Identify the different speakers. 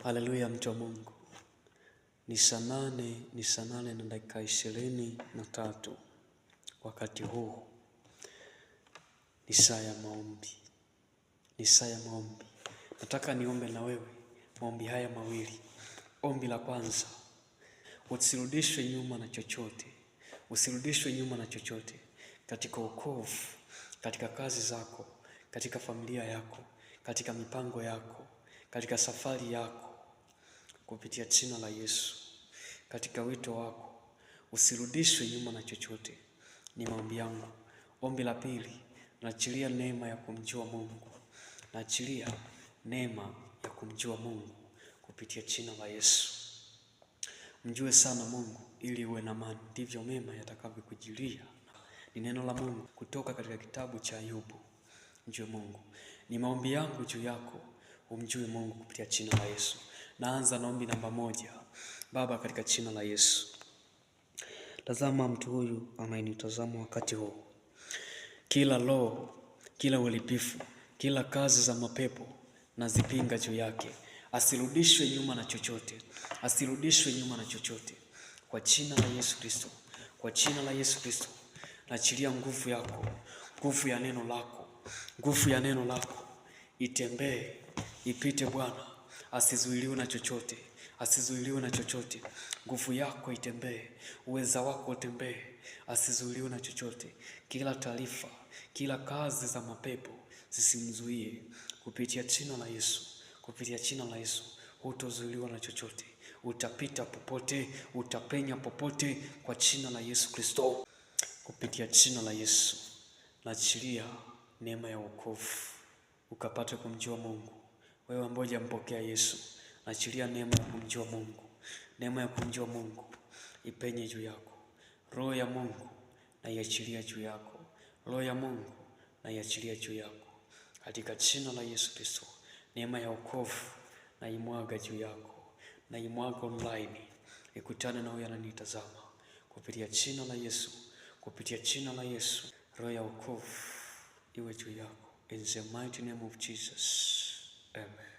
Speaker 1: Haleluya, mtu wa Mungu. Ni saa 8, ni saa 8:23. Wakati huu ni saa ya maombi, ni saa ya maombi. Nataka niombe na wewe maombi haya mawili. Ombi la kwanza, usirudishwe nyuma na chochote, usirudishwe nyuma na chochote katika wokovu, katika kazi zako, katika familia yako, katika mipango yako, katika safari yako, kupitia jina la Yesu, katika wito wako, usirudishwe nyuma na chochote. Ni maombi yangu. Ombi la pili, naachilia neema ya kumjua Mungu, naachilia neema ya kumjua Mungu kupitia jina la Yesu. Mjue sana Mungu ili uwe na amani, ndivyo mema yatakavyokujilia. Ni neno la Mungu kutoka katika kitabu cha Ayubu. Mjue Mungu. Ni maombi yangu juu yako umjue Mungu kupitia jina la Yesu. Naanza na ombi namba 1. Baba, katika jina la Yesu, tazama mtu huyu anayenitazama wakati huu. Kila roho, kila uharibifu, kila kazi za mapepo nazipinga juu yake. Asirudishwe nyuma na chochote, asirudishwe nyuma na chochote, kwa jina la Yesu Kristo, kwa jina la Yesu Kristo. Naachilia nguvu yako, nguvu ya neno lako, nguvu ya neno lako itembee, ipite Bwana, asizuiliwe na chochote, asizuiliwe na chochote. Nguvu yako itembee, uweza wako utembee, asizuiliwe na chochote. Kila taarifa, kila kazi za mapepo zisimzuie, kupitia jina la Yesu, kupitia jina la Yesu hutozuiliwa na chochote. Utapita popote, utapenya popote kwa jina la Yesu Kristo. Kupitia jina la Yesu naachilia neema ya wokovu ukapate kumjua Mungu. Wewe ambaye hujampokea Yesu, naachilia neema ya kumjua Mungu, neema ya kumjua Mungu ipenye juu yako. Roho ya Mungu naiachilia juu yako, Roho ya Mungu naiachilia juu yako katika jina la Yesu Kristo. Neema ya wokovu naimwaga juu yako, naimwaga online, ikutane na huyo ananitazama kupitia jina la Yesu, kupitia jina la Yesu, roho ya wokovu iwe juu yako. In the mighty name of Jesus. Amen.